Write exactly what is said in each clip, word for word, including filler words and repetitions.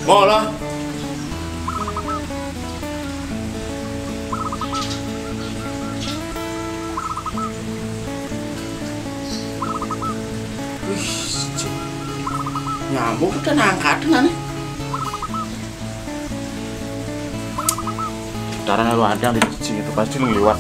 Mau lah. Wih, nyambung udah nangkat nih. Putaran lu ada di sini itu pasti lu liwat.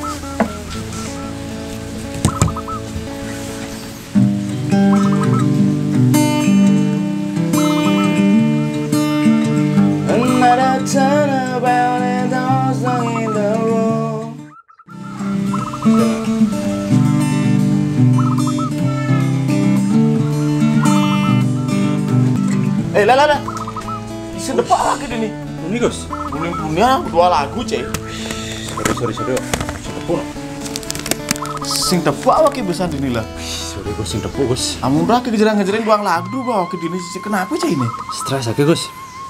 Another turnabout and all song in the room. Eh, lah, lah, lah. Sing tepuk lagi dini. Ini, Gus. Buling punya dua lagu, cek. Sorry, sorry, sorry. Sing tepuk. Sing tepuk awake besan dini lah. Sorry, Gus, sing tepuk, Gus. Amun udah kejeran-kejeran doang lagu, bawa ke dini. Kenapa, cek, ini? Stres aja, Gus.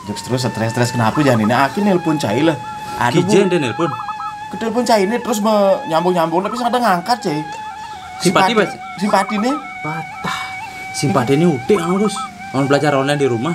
Jok terus stres-stres kenapa, jangan ini. Aku nelpon cai lah. Aduh, Bu. Kijen dia nelpon. Ketelepon cai ini terus me-, nyambung-nyambung tapi sing ada ngangkat, cai. Simpati, Simpati, Mas? Simpati nih. Patah. Simpati ini utik, Gus. Mau belajar online di rumah.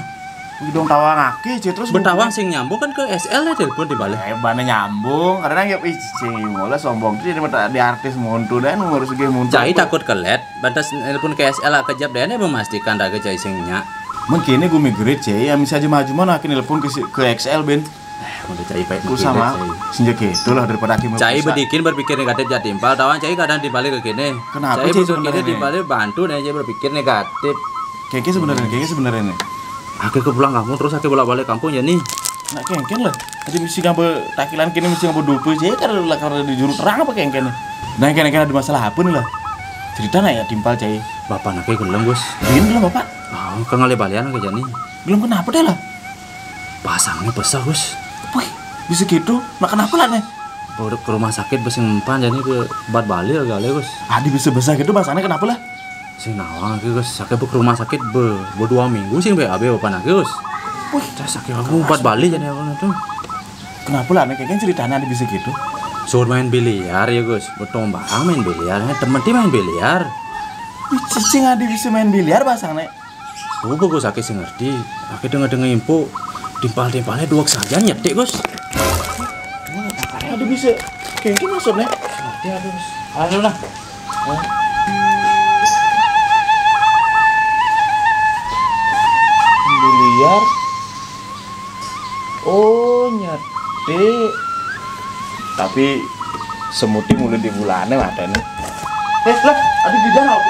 Wih, dong tawang aki, cai, terus betawang sing nyambung kan ke S L ya, telepon di balik. Eh, mana nyambung? Karena ya, ih, cai, mulai sombong tuh jadi mata di artis muntu dan ngurus game muntu. Cai takut kelet. Batas nelpon ke S L kejap deh, ini memastikan dah ke cai sing nya. Mungkin ini gue migrate, cai. Ya, bisa aja maju mana, aku nelpon ke si-, ke X L, Ben. Eh, udah cai baik. Ku sama. Cai. Senja gitu lah daripada aku. Cai bedikin berpikir negatif jadi timpal. Tawan cai kadang timpalnya ke kene. Kenapa, cai, cai, berpikirnya sebenarnya? Timpalnya bantu dan cai berpikir negatif. Kayaknya sebenarnya, kayaknya sebenarnya nih. Aku ke pulang kampung terus aku bolak-balik kampung ya nih. Nak kengken lah. Tadi mesti ngapa takilan kini mesti ngapa dupe, cai, karena lah karena di juru terang apa kengken. Nah, kengken ada masalah apa nih lah? Cerita nak ya timpal, cai. Bapak anaknya gelem, Gus. Begini gelem, Bapak? Ah, ke ngalih balian ke jani. Gelem kenapa deh lah? Pasangnya besar, Gus. Wih, bisa gitu? Nah, kenapa lah nih? Bawa ke rumah sakit, besi empan, jadi ke bat bali lagi, Gus. Adi bisa besar gitu, pasangnya kenapa lah? Sing nawang lagi, Gus. Sakit ke rumah sakit be, be dua minggu sing B A B bapak lagi, Gus. Wih, dah sakit aku bat bali jadi aku tuh. Kenapa lah nih, kayaknya ceritanya ada bisa gitu? Suruh main biliar ya, Gus. Betul bang main biliar, temen dia main biliar. Wih, cicing ada bisa main biliar, pasangnya. Oh, bagus, aku sing ngerti. Aku dengar-dengar info, timpal-timpalnya dua saja nyetik, Gus. Ada bisa kayak gitu maksudnya? Ngerti aku, Gus. Anu lah. Hah? Miliar. Oh, nyetik. Tapi semuti mulai di bulannya ada nih. Eh, lah, ada di dalam.